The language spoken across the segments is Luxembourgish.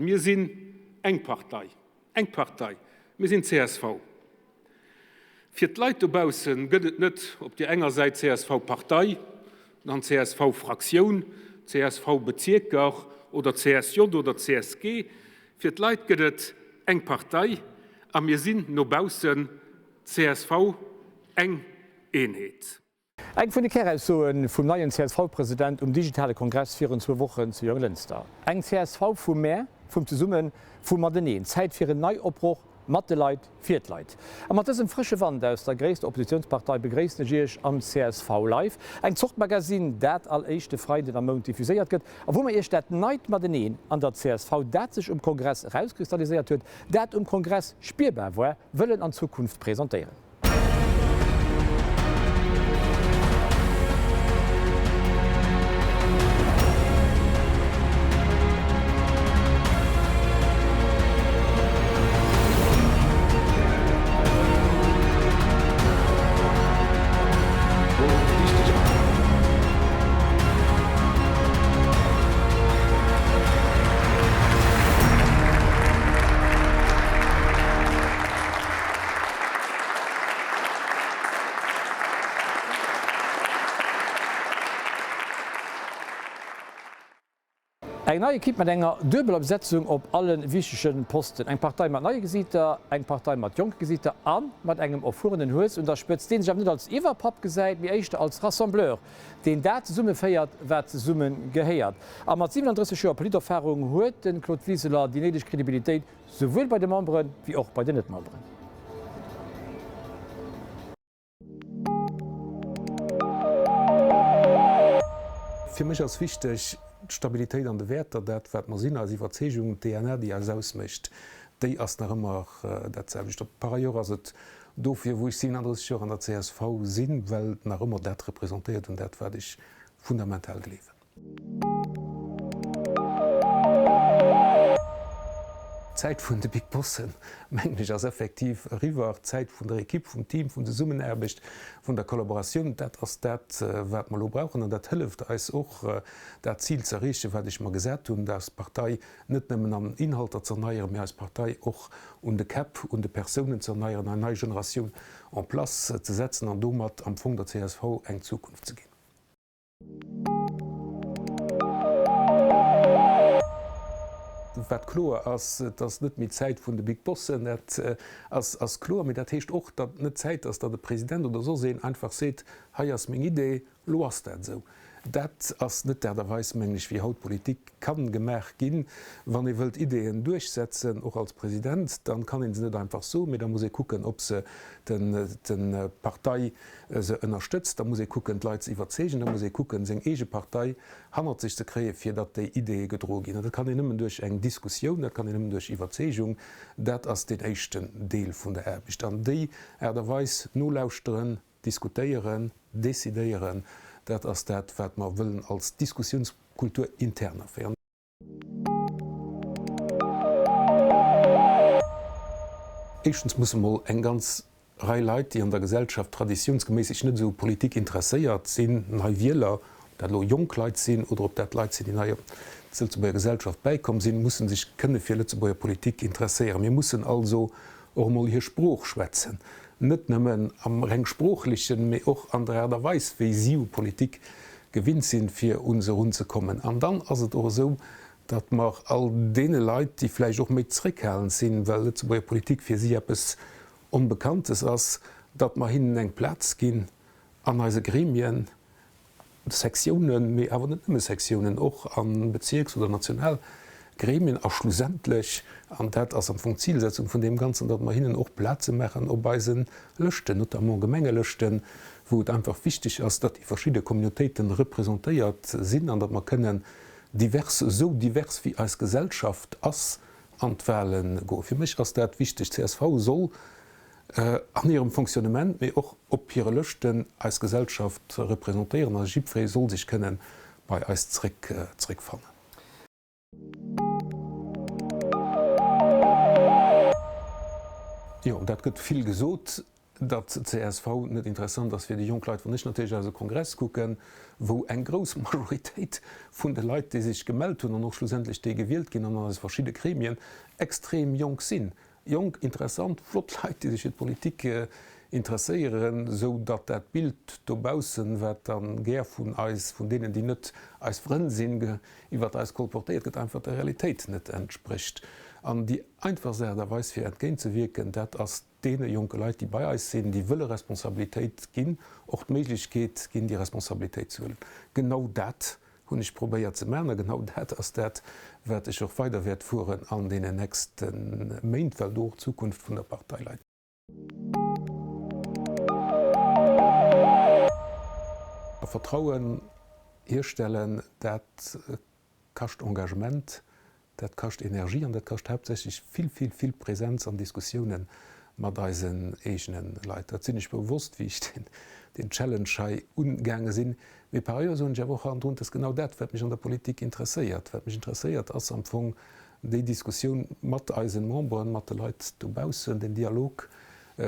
Mir sinn eng Partei. Eng Partei. Mir sinn csv. Fir d'Leit dobausse gëtt et net op där enger Säit CSV-Partei, dann CSV-Fraktioun, CSV-Bezierker oder CSJ oder CSG. Fir d'Leit gëtt et eng Partei a mir sinn no baussen csv, eng Eenheet. Eng vun de Käraussoe vum neien CSV-President um digitale Kongress virun zwou Wochen zu Jonglënster. Eng csv vum Mä, vum Zesummen, vum Mateneen. Zäit fir en Neiopbroch mat de Leit, fir d'Leit. A mat dësem frësche Wand aus der gréisster Oppositiounspartei begréissen ech Iech am csv Live, eng Zort Magasinn, dat all éischte Freiden am Mount diffuséiert gëtt a wou mer Iech dat neit Mateneen an der csv, dat sech um Kongress erauskristalliséiert huet, dat um Kongress spierbar war, wëllen an Zukunft presentéieren. Eng nei Ekipp mat enger duebeler Besetzung op alle wichtege Posten. Eng Partei mat neie Gesiiter, eng Partei mat jonke Gesiiter a mat engem erfuerenen Hues un der Spëtzt, dee sech awer net als Iwwerpapp gesäit, mee éischter als Rassembleur, deen dat zesummeféiert, wat zesumme gehéiert. A mat 37 Joer Politerfarung huet de Claude Wiseler déi néideg Kredibilitéit, Souwuel bei de Memberen, wéi och bei den Net-Memberen. Fir mech ass wichteg d'Stabilitéit an de Wäerter, dat wat mer sinn, eis Iwwerzeegung, d'DNA déi eis ausmécht, déi ass nach ëmmer dat selwecht. Par ailleurs ass et dofir wou ech 37 Joer an der csv sinn, well et nach ëmmer dat representéiert un dat wat ech fundamental gleewen. D'Zäit vun de Big Bossen, mengen ech, ass effektiv eriwwer. D'Zäit vun der Ekipp, vum Team, vun Zesummenaarbecht, vun der Kollaboratioun, dat ass dat, wat mer elo brauchen. An dat hëlleft eis och, dat Zil ze erreechen, wat ech mer gesat hunn, eis Partei net nëmmen an Inhalter ze erneieren, mee eis Partei och un de Käpp, un de Persounen ze erneieren, eng nei Generatioun en place ze setzen an domat am Fong der csv eng Zukunft ze ginn. Wat kloer ass, et ass net méi d'Zäit vun de Big Bossen, dat ass kloer. Mee dat heescht och, datt et net d'Zäit ass, datt e President oder soss een einfach seet, hei ass meng Idee, elo ass dat esou. Dat ass net d'Aart a Weis, mengen ech, wéi haut Politik ka gemaach ginn. Wann ee wëllt Ideeën duerchsetzen, och als President, da kann ee se net einfach soen, mee da muss ee kucken, ob se d'Partei se ënnerstëtzt, da muss ee kucken d'Leit ze iwwerzeegen, da muss ee kucken seng eege Partei hannert sech ze kréien, fir datt déi Ideeë gedroe ginn. An dat kann een nëmmen duerch eng Diskussioun, dat kann een nëmmen duerch Iwwerzeegung. Dat ass deen éischten Deel vun der Aarbecht. An déi Aart a Weis, nolauschteren, diskutéieren, decidéieren, dat ass dat, wat mer wëllen als Diskussiounskultur intern aféieren. Éischtens musse mol eng ganz Rei Leit, déi an der Gesellschaft traditiounsgeméiss sech net esou u Politik interesséiert sinn, nei Wieler, ob dat elo jonk Leit sinn oder ob dat Leit sinn, déi nei op d'Lëtzebuerger Gesellschaft bäikomm sinn, musse sech kënne fir Lëtzebuerger Politik interesséieren. Mir mussen also och emol hir Sprooch schwätzen, net nëmmen am reng Sproochlechen, mee och an der Aart a Weis, wéi si u Politik gewinnt sinn, fir un se erunzekommen. An dann ass et och esou, datt mer all deene Leit, déi vläicht och méi zréckhalend sinn, well Lëtzebuerger Politik fir si eppes Onbekanntes ass, datt mer hinnen eng Plaz ginn an eise Gremien, Sektiounen, mee awer net nëmme Sektiounen, och a Bezierks oder national Gremien a schlussendlech, an dat ass am Fong d'Zilsetzung vun deem Ganzen, datt mer hinnen och Plaze maachen op eise Lëschten, notamment Gemengelëschten, wou et einfach wichteg ass, datt déi verschidde Communautéiten representéiert sinn an datt mer kënnen divers, esou divers wéi eis Gesellschaft ass, an d'Wahle goen. Fir mech ass dat wichteg. Csv soll an hirem Fonctionnement, mee och op hire Lëschten eis Gesellschaft representéieren a jiddweree soll sech kënne bei eis zréck zréckfannen. Jo, dat gëtt vill gesot. datt csv net interessant ass fir déi jonk Leit, wann ech natierlech eise Kongress kucken, wou eng grouss Majoritéit vun de Leit, déi sech gemellt hunn an och schlussendlech déi gewielt ginn an an eise verschidde Gremien, extrem jonk sinn. Jonk, interessant, flott Leit, déi sech fir d'Politik interesséieren, esou datt dat Bild dobaussen, wat da gär vun eis, vun deenen, déi net eis Frënn sinn, iwwert eis kolportéiert gëtt, einfach der Realitéit net entsprécht. An déi einfachst Aart a Weis fir entgéintzewierken, dat ass deene jonke Leit, déi bei eis sinn, déi wëlle Responsabilitéit ginn, och d'Méiglechkeet ginn, déi Responsabilitéit ze huelen. Genau dat hunn ech probéiert ze maachen a genau dat ass dat, wat ech och weider wäert fueren an deenen nächste Méint, well do och d'Zukunft vun der Partei läit. A Vertrauen hierstellen, dat kascht Engagement, dat kascht Energie an dat kascht haaptsächlech vill, vill, vill Präsenz an Diskussiounen mat eisen eegene Leit. Dat sinn ech bewosst, wéi ech deen Challenge hei ugaange sinn. Mee par ailleurs soen ech awer och hannendrun, et ass genau dat, wat mech an der Politik interesséiert. Wat mech interesséiert, ass am Fong déi Diskussioun mat eisen Memberen, mat de Leit dobaussen, den Dialog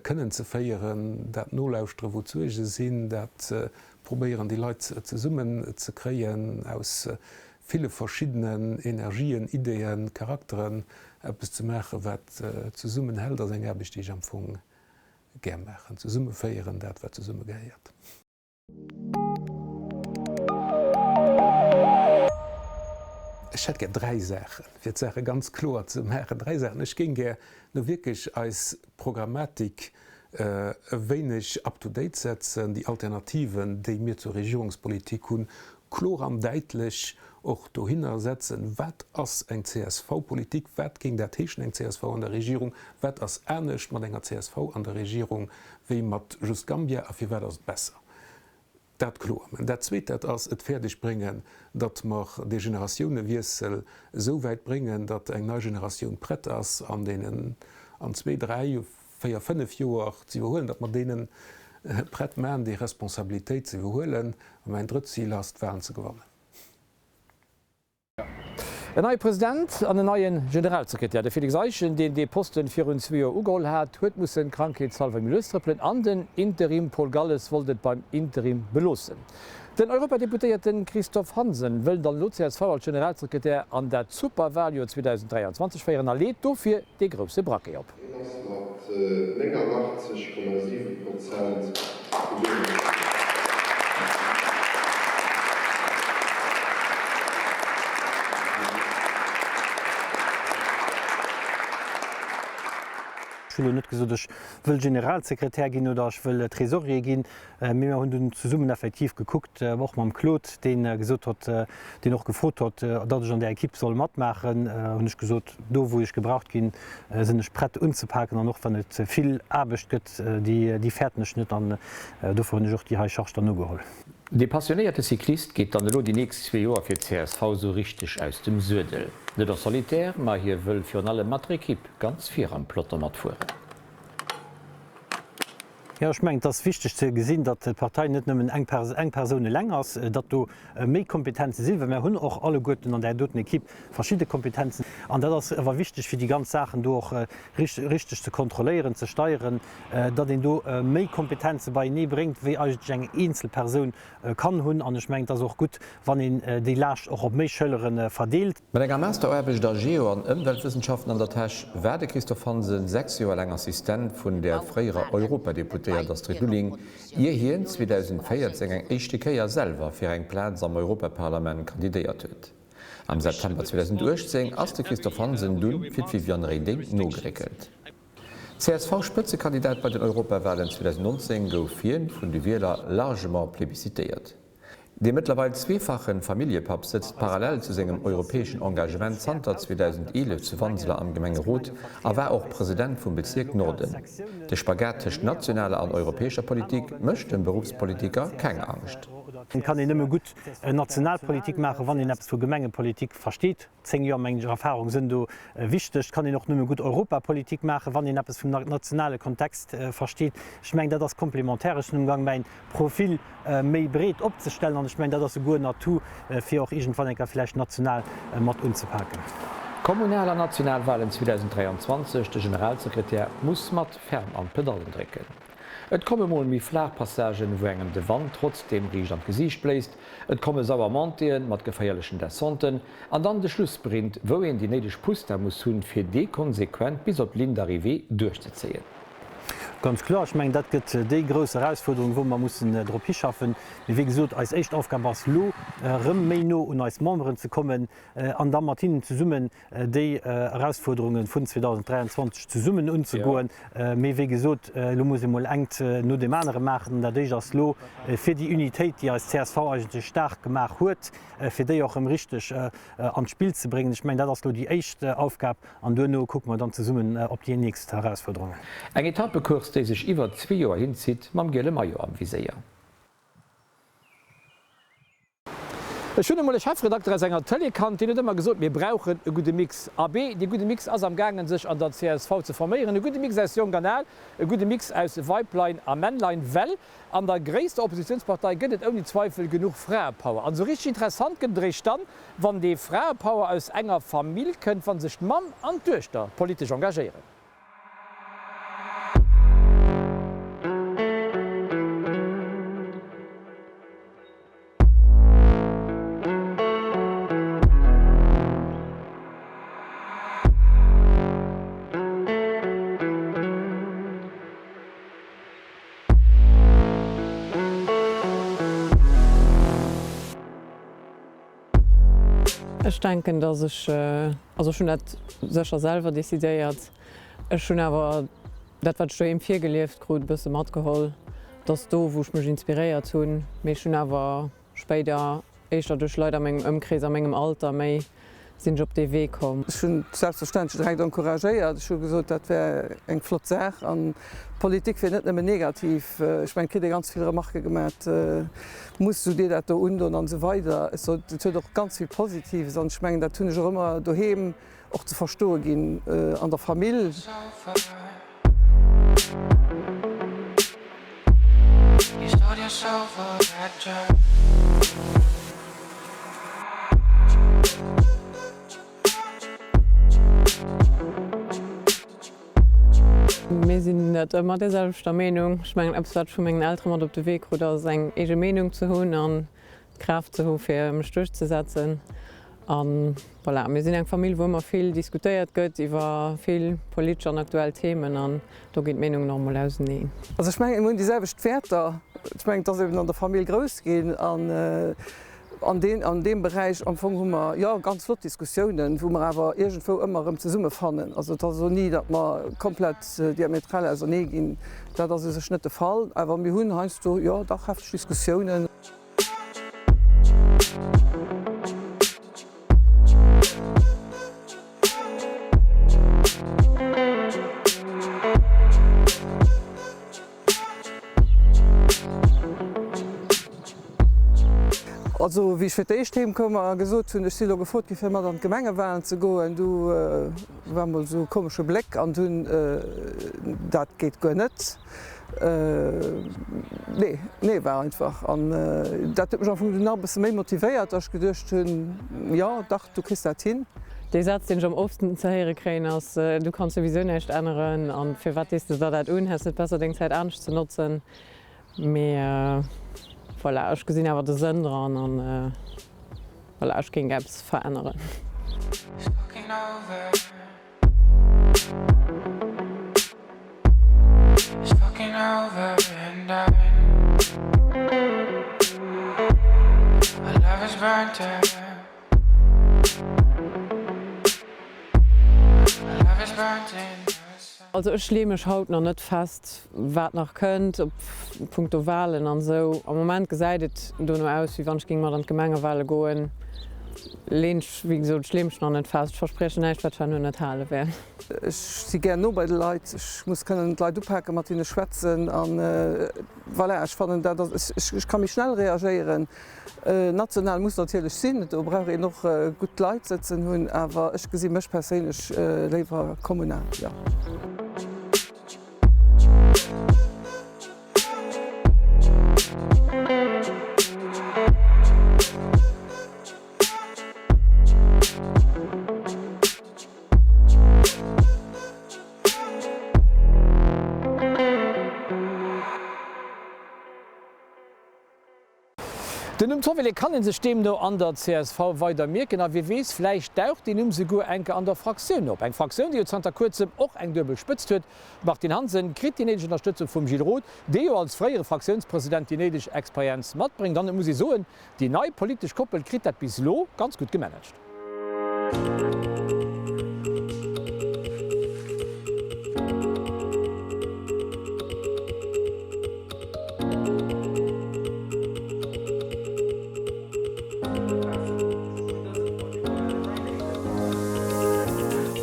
kënnen ze féieren, dat Nolauschteren, wou d'Suerge sinn, dat probéieren, déi Leit zesummen ze kréien, aus ville verschiddenen Energien, Ideeën, Charakteren eppes ze maachen, wat zesummen hält, ass eng Aarbecht, déi ech am Fong gär maachen. Zesummeféieren, dat wat zesumme gehéiert. Ech hätt gär dräi Saachen, fir d'Saache ganz kloer ze maachen. Dräi Saachen. Ech géing gär no wierklech eis Programmatik e wéineg up to date setzen, déi Alternativen, déi mir zur Regierungspolitik hunn, kloer an däitlech och dohinner setzen, Wat ass eng CSV-Politik? Wat géing dat heeschen, eng csv an der Regierung? Wat ass anescht mat enger csv an der Regierung wéi mat just Gambia a firwat ass et besser? Dat kloer. Mä dat Zweet, dat ass, et fäerdeg bréngen, datt mer dee Generatiounewiessel esou wäit bréngen, datt eng nei Generatioun prett ass, an deenen, an zwee, dräi, véier, fënnef Joer ze iwwerhuelen, datt mer deene prett maachen, déi Responsabilitéit ze iwwerhuelen. A mäin drëtt Zil ass, d'Wahlen ze gewannen. En neie President an en neie Generalsekretär. De Félix Eischen, deen dee Posten virun zwee Joer ugeholl hat, huet mussen krankheetshallwer méi lues trëppelen an den Interim Paul Galles wollt et beim Interim beloossen. Den Europadeputéierten Christophe Hansen wëll dann elo csv als Generalsekretär an dat Superwaljoer 2023 féieren a leet dofir dee grousse Braquet op. Hien ass mat 89,7 Prozent gewielt ginn. Ech hunn elo net gesot, ech wëll Generalsekretär ginn oder ech wëll Trésorier ginn. Mee mer hunn dunn zesummen effektiv gekuckt, och mam Claude, dee gesot hott, deen och gefrot hott, datt ech an där Equipe soll matmaachen, hunn ech gesot, do wou ech gebraucht ginn, sinn ech prett unzepaken an och wann et vill Aarbecht gëtt, déi, déi fäerten ech net an dofir hunn ech och déi hei Charge dann ugeholl. Dee passionéierte Cyclist geet dann elo déi nächst zwee Joer fir csv sou richteg aus dem Suedel. Net en solitaire, ma hie wëll virun allem mat der Equipe ganz vir am Peloton matfueren. Jo, ech mengen, et ass wichteg ze gesinn, datt d'Partei net nëmmen eng eng Persoun eleng ass, datt do méi Kompetenze sinn, well mär hunn och alleguerten an där doten Equipe verschidde Kompetenzen. An dat ass awer wichteg, fir déi ganz Saachen do och richteg ze kontrolléieren, ze steieren, datt een do méi Kompetenze beienee bréngt, wéi eigentlech eng eenzel Persoun kann hunn. An ech mengen, et ass och gutt, wann een déi Laascht och op méi Schëllere verdeelt. Mat enger Masteraarbecht a Geo an Ëmweltwëssenschaften an der Täsch war de Christophe Hansen 6 Joer laang Assistent vun der fréierer Europadeputéiert Astrid Lulling, ier hien 2014 eng éischte Kéier selwer fir eng Plaz am Europaparlament kandidéiert huet. Am September 2018 ass de Christophe Hansen dunn fir d'Viviane Reding nogeréckelt. CSV-Spëtzekandidat bei den Europawalen 2019 gouf hien vun de Wieler largement plebiscitéiert. Dee mëttlerweil zweefache Familljepapp sëtzt parallel zu sengem europäeschen Engagement zanter 2011 zu Wanseler am Gemengerot a war och President vum Bezierk Norden. De Spagat tëscht nationaler an europäescher Politik mécht dem Beruffspolitiker keng Angscht. Et kann een nëmme gutt national Politik maachen, wann een eppes vu Gemengepolitik versteet. 10 Joer, mengen ech, Erfahrung sënn do wichteg. Et kann een och nëmme gutt Europapolitik maachen, wann een eppes vum nationale Kontext versteet. Ech mengen, dat ass komplementär. Ech sinn amgang mäin Profil méi breet opzestellen an ech mengen, dat ass souguer en Atout, fir och iergendwann eng Kéier vläicht national mat unzepaken. Kommunal an national Walen 2023, De Generalsekretär muss mat ferm an d'Pedallen drécken. Et komme mol méi flaach Passagen, wou engem de Wand trotzdeem riicht an d'Gesiicht bléist, et komme sauer Montéeën mat geféierlechen Descenten an dann de Schlussprint, wou een déi néideg Pusta muss hunn, fir dee konsequent bis op d'Ligne d'arrivée duerchzezéien. Ganz kloer, ech mengen, dat gëtt déi grouss Erausfuerderung, wou mer mussen drop hischaffen. Mee wéi gesot, eis éischt Aufgab ass elo, erëm méi no un eis Memberen ze kommen an da mat hinnen zesummen déi Erausfuerderunge vun 2023 zesummen unzegoen. Mee wéi gesot, elo muss ee mol engt no deem anere maachen. An dat Éischt ass elo, fir déi Unitéit, déi eis csv eigentlech staark gemaach huet, fir déi och erëm richteg an d'Spill ze bréngen. Ech mengen, dat ass elo déi éischt Aufgab. An duerno kucke mer dann zesummen op déi nächst Erausfuerderungen. Eng Etappecourse, déi sech iwwer zwee Joer hinzitt, mam giele Maillot am Viséier. Ech hunn emol e Chefredakter aus enger Tëlee kannt, deen huet ëmmer gesot, mir brauchen e gudde Mix. Abee, dee gudde Mix ass am gaangen sech an der csv ze forméieren. E gudde Mix aus Jonk an Al, e gudde Mix aus Weiblein a Männlein, well an der gréisster Oppositiounspartei gëtt et ouni Zweifel genuch Fraepower. An esou richteg interessant gëtt et eréischt dann, wann dee Fraepower aus enger Famill kënnt, wa sech d'Mamm an d'Duechter politesch engagéieren. Ech denken, dass ech, also ech hunn dat sécher selwer decidéiert, ech hunn awer dat, wat ech doheem virgelieft krut, e bësse matgeholl, dass do, wou ech mech inspiréiert hunn. Mee ech hunn awer spéider éischter duerch Leit a mengem Ëmkrees, a mengem Alter méi, sinn ech op dee Wee komm. Ech hunn selbstverständlech direkt encouragéiert. Ech hu gesot, dat wär eng flott Saach an d'Politik wier net nëmmen negativ. Ech mengen, et kritt ee ganz vill Remarquë gemat, Muss du dir dat do undon an esou weider. Ech sot, et huet och ganz vill Positives an ech mengen, dat hunn ech och ëmmer doheem och ze verstoe ginn an der Famill. Mir sinn net ëmmer der selwechter Meenung. Ech mengen, eppes wat ech vu mengen Eltere mat op de Wee krut, ass eng eege Meenung ze hunn an d'Kraaft ze hu fir mech duerchzesetzen. A voilà, mir sinn eng Famill wou ëmmer vill diskutéiert gëtt iwwer vill politesch an aktuell Themen an do ginn d'Meenungen och emol auseneen. Also ech mengen, mir hunn déi selwecht Wäerter. Ech mengen, et ass eben an der Famill grouss ginn an an deen, an deem Beräich am Fong hu mer, jo, ganz flott Diskussiounen, wou mer awer iergendwou ëmmer erëm zesummefannen. Also et ass elo ni, datt mer komplett diametral ausernee ginn. Dat ass u sech net de Fall. Awer mir hunn heiansdo, jo, dach hefteg Diskussiounen. Also wéi ech fir d'éischt heem koum a gesot hunn, ech si lo gefrot gi fir mat an d'Gemengewahlen ze goen, du war mol esou e komesche Bléck an dunn, dat geet guer net. Nee, nee war einfach. An dat huet mech am Fong dunn nach e bësse méi motivéiert, datt ech geduecht hunn, jo dach, du kriss dat hin. Dee Saz, deen ech am oftsten ze héiere kréien, ass, Du kanns souwisou näischt änneren an firwat dees de der dat un? Häss net besser deng Zäit anescht ze notzen? Mee voilà, ech gesinn awer de Sënn dran an voilà, ech géing eppes veränneren. Also ech leeë mech haut nach net fest, wat nach kënnt, op punkto Walen an esou. Am Moment gesäit et dono aus, wéi wann ech géing mat an d'Gemengewale goen. Leen ech, wéi gesot, ech leeë mech nach net fest. Ech verspriechen näischt, wat ech herno net hale wäert. Ech si gär no bei de Leit. Ech muss kënnen d'Leit upaken, mat hinne schwätzen an voilà, ech fannen dat ass, ech ka méi schnell reagéieren. National muss natierlech sinn, do brauch een och gutt Leit sëtzen hunn, awer ech gesi mech perséinlech léiwer kommunal, jo. Den Numm Zovilé kann ee sech deemno an der csv weider mierken a wie weess, vläicht daucht deen Numm souguer enke an der Fraktioun op. Eng Fraktioun, déi jo zanter kuerzem och eng duebel Spëtzt huet. D'Martine Hansen kritt déi néideg Ënnerstëtzung vum Gilles Roth, dee jo als fréiere Fraktiounspresident déi néideg Experienz matbréngt. An et muss ee soen, déi nei politesch Koppel kritt dat bis elo ganz gutt gemanagt.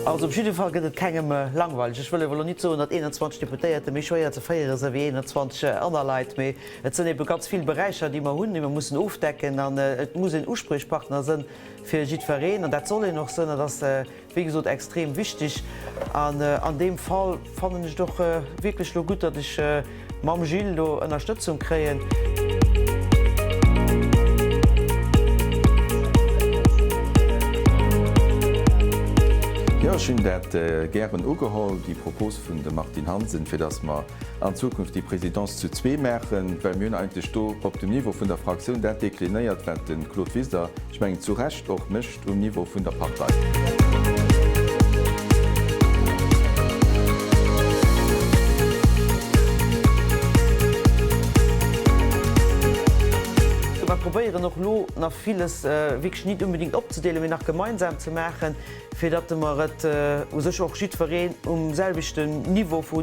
Also op jidde Fall gëtt et kengem langweileg. Ech wëll awer elo nit soen, datt 21 Deputéierte méi schwéier ze féiere sinn wéi 21 aner Leit, mee Et sënn ebe ganz vill Beräicher, déi mer hunn, déi mer mussen ofdecken an et muss een Uspriechpartner sënn fir jiddwereen an dat soll een och sënn. Dat ass, wéi gesot, extrem wichtig an an deem Fall fannen ech et och wierklech elo gutt, datt ech mam Gilles do Ënnerstëtzung kréien. Jo, ech hunn dat gären ugeholl, déi Propos vun dem Martine Hansen, fir datt mer an Zukunft déi Présidence zu zwee maachen, well mir hunn eigentlech do op dem Niveau vun der Fraktioun dat deklinéiert, wat de Claude Wiseler, ech mengen zu Recht och, mécht um Niveau vun der Partei. Mer probéieren och elo nach villes wierklech nit unbedingt opzedeelen, mee nach gemeinsam ze maachen, fir datt mer et u sech och jiddwereen um selwechten Niveau vu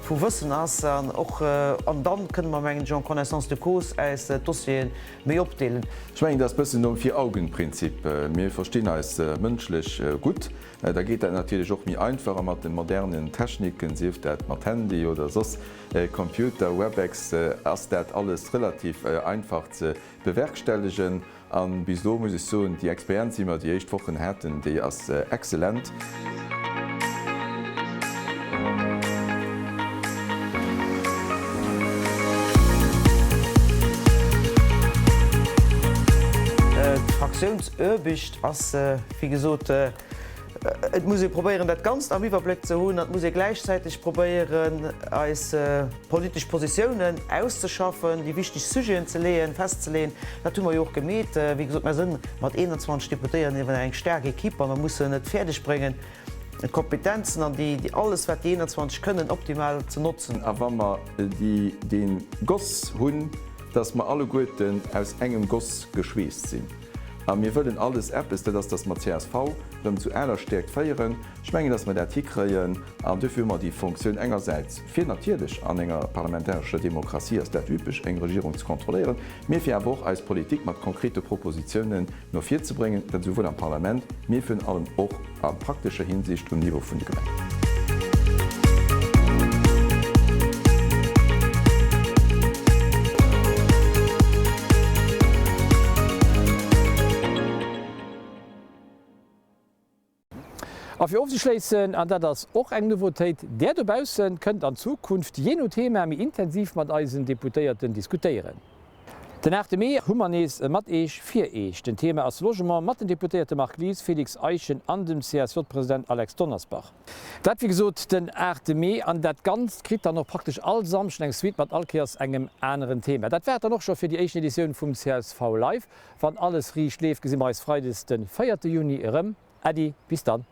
Wëssen ass an och, an dann kënne mer, mengen ech, en connaissance de cause äis d'Dossiere méi opdeelen. Ech mengen, dat ass e bëssen nom Vier-Augen-Prinzip. Mir verstinn eis mënschlech gutt, da geet dat natierlech och méi einfach. A mat de modernen Techniken, sief dat mat Handy oder soss Computer, Webex, ass dat alles relativ einfach ze bewerkstellegen. An bis elo muss ech soen, déi Experienz, déi mer déi éischt Wochen haten, déi ass excellent. D'Fraktiounsaarbecht ass, wéi gesot, et muss ee probéieren, dat Ganzt am Iwwerbléck ze hunn an et muss ee gläichzäiteg probéieren, eis politesch Positiounen auszeschaffen, déi wichteg Sujeten ze leeën, festzeleeën. Dat hu mer jo och gemeet. Wéi gesot, mer sënn mat 21 Deputéierten iwwer eng staark Equipe a mer mussen et fäerdeg bréngen, d'Kompetenzen an déi, alles wat déi 21 kënnen, optimal ze notzen. A wa mer déi, dee Goss hunn, dass mer alleguerten aus engem Goss geschweesst sinn a mir wëllen alles eppes, dat ass, dass mer csv erëm zu aler Stäerkt féieren. Ech mengen, dass mer dat hikréien an duerfir hu mer déi Fonctioun engersäits, fir natierlech, an enger parlamentarescher Demokratie ass dat üblech, eng Regierung ze kontrolléieren, mee fir awer och eis Politik mat konkrete Propositionen no vir ze bréngen, dat esouwuel am Parlament, mee virun allem och a praktescher Hinsicht um Niveau vun de Gemengen. A fir ofzeschléissen, an dat ass och eng Nouveautéit, Där dobaussen kënnt an Zukunft jee no Thema méi intensiv mat eisen Deputéierten diskutéieren. Den 8 Mee hu mer nees e Mat Eech fir Eech. Den Thema ass Logement mat den Deputéierte Marc Lies, Félix Eischen an dem CSJ-President Alex Donnersbach. Dat wéi gesot den 8 Mee an dat Ganzt kritt dann och praktesch all Samschden eng Suite mat all Kéiers engem aneren Thema. Dat war et dann och scho fir déi éischten Editioun vum csv Live. Wann alles riicht leeft, gesi mer eis Freides den 4 Juni erëm. Äddi, bis dann.